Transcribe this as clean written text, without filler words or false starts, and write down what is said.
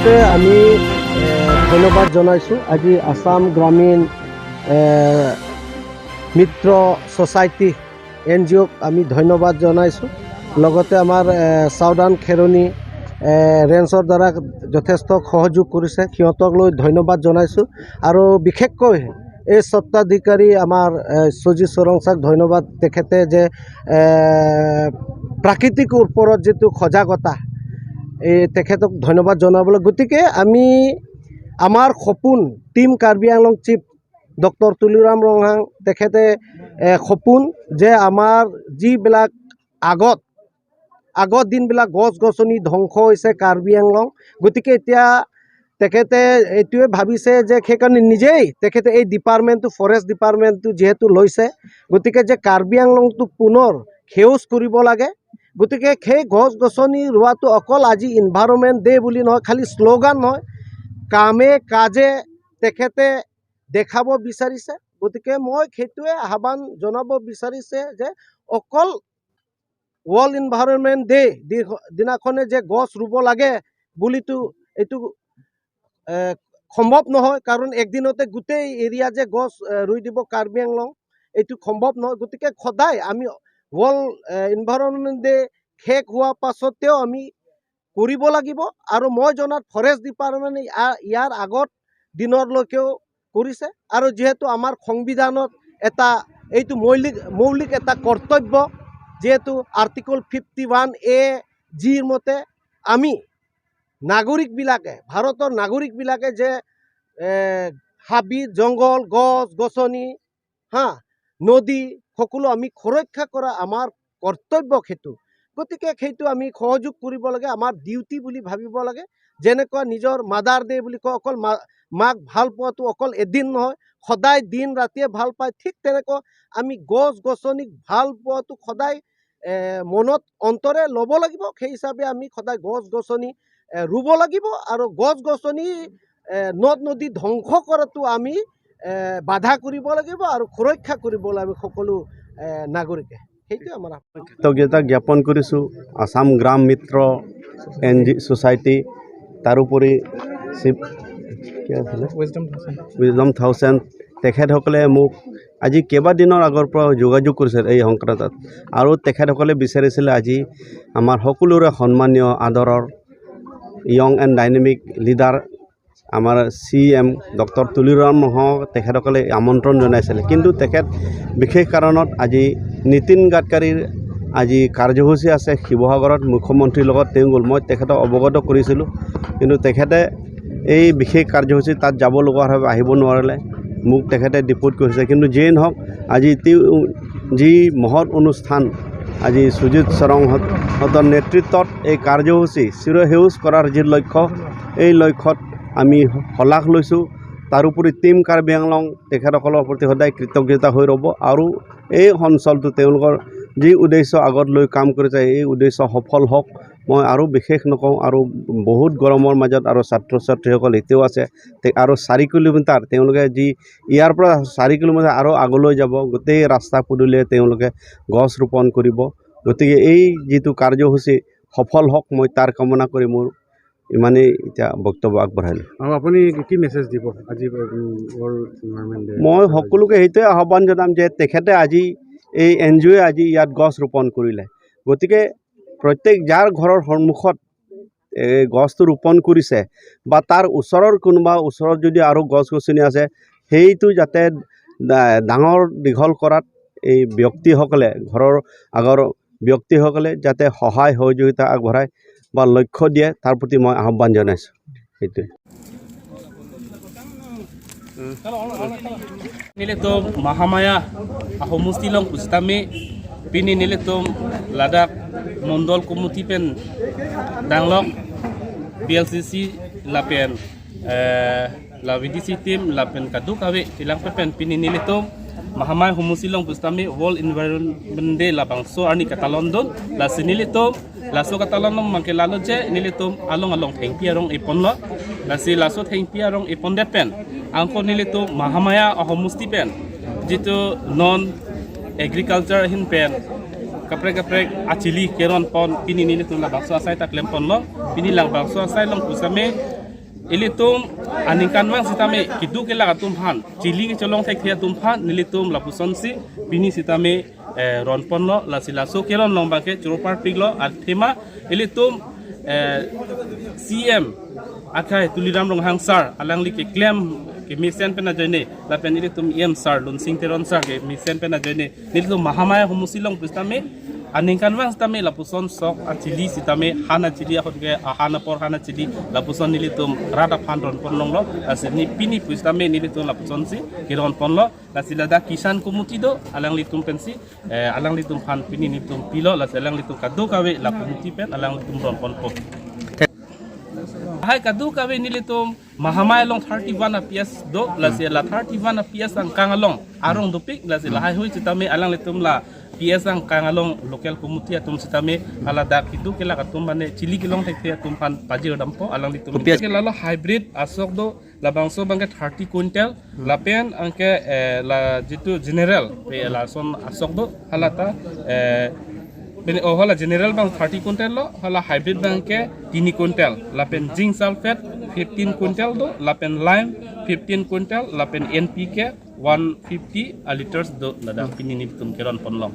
প্ৰথমতে আমি ধন্যবাদ জনাইছোঁ। আজি আছাম গ্ৰামীণ মিত্ৰ ছ'চাইটি এনজিঅ'ক আমি ধন্যবাদ জনাইছোঁ। লগতে আমাৰ চাউদান খেৰণি ৰেঞ্জৰ দ্বাৰা যথেষ্ট সহযোগ কৰিছে, সিহঁতক লৈ ধন্যবাদ জনাইছোঁ। আৰু বিশেষকৈ এই স্বত্বাধিকাৰী আমাৰ সুজিত চৰংচাক ধন্যবাদ। তেখেতে যে প্ৰাকৃতিক ওপৰত যিটো সজাগতা, এই তেখেতক ধন্যবাদ জনাবলৈ। গতিকে আমি আমাৰ সপোন team Karbi Anglong chief doctor Tuliram Ronghang, তেখেতে সপোন যে আমাৰ যিবিলাক আগত দিনবিলাক গছ গছনি ধ্বংস হৈছে কাৰ্বি আংলং, গতিকে এতিয়া তেখেতে এইটোৱে ভাবিছে যে সেইকাৰণে নিজেই তেখেতে এই ডিপাৰ্টমেণ্টটো, ফৰেষ্ট ডিপাৰ্টমেণ্টটো যিহেতু লৈছে, গতিকে যে কাৰ্বি আংলংটো পুনৰ সেউজ কৰিব লাগে। গতিকে সেই গছ গছনি ৰোৱাটো অকল আজি ইনভাইৰনমেণ্ট ডে বুলি নহয়, খালি শ্লোগান নহয়, কামে কাজে তেখেতে দেখাব বিচাৰিছে। গতিকে মই সেইটোৱে আহ্বান জনাব বিচাৰিছে যে অকল ৱৰ্ল্ড ইনভাইৰনমেণ্ট ডে দিনাখনে যে গছ ৰুব লাগে বুলিতো এইটো সম্ভৱ নহয়, কাৰণ একদিনতে গোটেই এৰিয়া যে গছ ৰুই দিব কাৰ্বি আংলং, এইটো সম্ভৱ নহয়। গতিকে সদায় আমি ৱৰ্ল্ড ইনভাইৰনমেণ্ট ডে শেষ হোৱা পাছতেও আমি কৰিব লাগিব। আৰু মই জনাত ফৰেষ্ট ডিপাৰ্টমেণ্টে ইয়াৰ আগত দিনলৈকেও কৰিছে। আৰু যিহেতু আমাৰ সংবিধানত এটা এইটো মৌলিক এটা কৰ্তব্য, যিহেতু আৰ্টিকল 51 এ জিৰ মতে আমি নাগৰিকবিলাকে, ভাৰতৰ নাগৰিকবিলাকে যে হাবি জংঘল, গছ গছনি, নদী সকলো আমি সুৰক্ষা কৰা আমাৰ কৰ্তব্য সেইটো। গতিকে সেইটো আমি সহযোগ কৰিব লাগে, আমাৰ ডিউটি বুলি ভাবিব লাগে। যেনেকুৱা নিজৰ মাদাৰ ডে বুলি কয়, অকল মাক ভাল পোৱাটো অকল এদিন নহয়, সদায় দিন ৰাতিয়ে ভাল পায়, ঠিক তেনেকুৱা আমি গছ গছনিক ভাল পোৱাটো সদায় মনত অন্তৰে ল'ব লাগিব। সেই হিচাপে আমি সদায় গছ গছনি ৰুব লাগিব আৰু গছ গছনি, নদ নদী ধ্বংস কৰাটো আমি বাধা কৰিব লাগিব আৰু সুৰক্ষা কৰিব লাগিব সকলো নাগৰিকে। সেইটোৱে আমাৰ কৃতজ্ঞতা জ্ঞাপন কৰিছোঁ আছাম গ্ৰাম মিত্ৰ এনজিঅ' ছ'চাইটি, তাৰোপৰি শিৱ কি আছিলে, উইজডম থাউজেণ্ড, তেখেতসকলে মোক আজি কেইবাদিনৰ আগৰ পৰা যোগাযোগ কৰিছিল এই সংক্ৰান্তত। আৰু তেখেতসকলে বিচাৰিছিলে আজি আমাৰ সকলোৰে সন্মানীয় আদৰৰ য়ং এণ্ড ডাইনামিক লিডাৰ আমাৰ চি এম ডক্টৰ তুলিৰাম ৰংহাঙক তেখেতসকলে আমন্ত্ৰণ জনাইছিলে। কিন্তু তেখেত বিশেষ কাৰণত আজি নীতিন গাডকাৰীৰ আজি কাৰ্যসূচী আছে শিৱসাগৰত মুখ্যমন্ত্ৰীৰ লগত, তেওঁ গ'ল। মই তেখেতক অৱগত কৰিছিলোঁ, কিন্তু তেখেতে এই বিশেষ কাৰ্যসূচী তাত যাব লগা বাবে আহিব নোৱাৰিলে। মোক তেখেতে ডিপুট কৰিছে। কিন্তু যিয়েই নহওক, আজি তেওঁ যি মহৎ অনুষ্ঠান আজি সুজিত চৰংহঁতৰ নেতৃত্বত এই কাৰ্যসূচী চিৰসেউজ কৰাৰ যি লক্ষ্য, এই লক্ষ্যত আমি শলাগ লৈছোঁ। তাৰোপৰি টীম কাৰ্বি আংলং তেখেতসকলৰ প্ৰতি সদায় কৃতজ্ঞতা হৈ ৰ'ব আৰু এই অঞ্চলটো তেওঁলোকৰ যি উদ্দেশ্য আগত লৈ কাম কৰিছে, এই উদ্দেশ্য সফল হওক। মই আৰু বিশেষ নকওঁ। আৰু বহুত গৰমৰ মাজত আৰু ছাত্ৰ ছাত্ৰীসকল এতিয়াও আছে আৰু 4 কিলোমিটাৰ তেওঁলোকে যি ইয়াৰ পৰা 4 কিলোমিটাৰ আৰু আগলৈ যাব, গোটেই ৰাস্তা পদূলিয়ে তেওঁলোকে গছ ৰোপণ কৰিব। গতিকে এই যিটো কাৰ্যসূচী সফল হওক, মই তাৰ কামনা কৰি মোৰ ইমানেই এতিয়া বক্তব্য আগবঢ়াইলোঁ। আৰু আপুনি কি মেছেজ দিব আজি ৱৰ্ল্ড এনভাইৰনমেণ্ট ডে? মই সকলোকে সেইটোৱে আহ্বান জনাম যে তেখেতে আজি এই এনজিঅ'য়ে আজি ইয়াত গছ ৰোপণ কৰিলে, গতিকে প্ৰত্যেক যাৰ ঘৰৰ সন্মুখত এই গছটো ৰোপণ কৰিছে বা তাৰ ওচৰৰ কোনোবা ওচৰত যদি আৰু গছ গছনি আছে, সেইটো যাতে ডাঙৰ দীঘল কৰাত এই ব্যক্তিসকলে, ঘৰৰ আগৰ ব্যক্তিসকলে যাতে সহায় সহযোগিতা আগবঢ়ায় বা লক্ষ্য দিয়ে, তাৰ প্ৰতি মই আহ্বান জনাইছোঁ সেইটোৱে। Nile to Mahamaya Ahomusti long pustami pini nile to Ladakh Mondol Kumuti pen danglok BLCC lapen la VDC team lapen kadu kawe ilang pen pini nile to Mahamaya Humusi long pustami World Environment Day la bangso arni katalon don la sinile to la so katalon long mangke lalo je nile to along along thengpi arong ipon lo la si la so thengpi arong ipon de pen angko nile to Mahamaya Ahomusti pen যিটো non agriculture হিন pen kapre kapre achili keron pon pini nili tu la bakso asai tak lem pon lo pini lang bakso asai long pusame. Ilitum aningkan mang sitame kidu ke la tum han chili ke cholong thek thia tum phan nilitum lapuson si pini sitame ronpon lo la sila so kelon long bangke chropar piglo al thema ilitum CM akai Tuliram Ronghang sar alangli ke claim ke mission pena joine la pen ilitum EM sar Lunsing Teron sar ke mission pena joine nilitum Mahamaya humusilong pistame aningkan wang sitame lapuson sok achili sitame hana chili ahot ke hana por hana chili lapuson nilitum rada phan ron pon long lo asini pini pistame nilitum lapuson si kiron pon lo lasilada kisan kumuti do alang litum pensi alang litum phan pini nilitum pilo lasilang litum kadu kawe la kumuti pen alang litum ron pon po hai kadu kawe nilitum Mahamaya long 31 PS do lasila 31 PS ang kangalong arong dupik lasila hai hui sitame alang litum la PS ang kangalong local community atum sitame ala da kidu kela katum mane chili kilong thekte atum phan paji dampo alang litum ke lalo hybrid asok do la bangso bangke 30 quintal la pen angke la jitu general pe la son asok do halata bene o hala general bang 30 quintal lo hala hybrid bangke 3 quintal la pen zinc sulfate 15 quintal do la pen lime 15 quintal la pen NPK 150 liters do lada pini ni tum keron ponlong.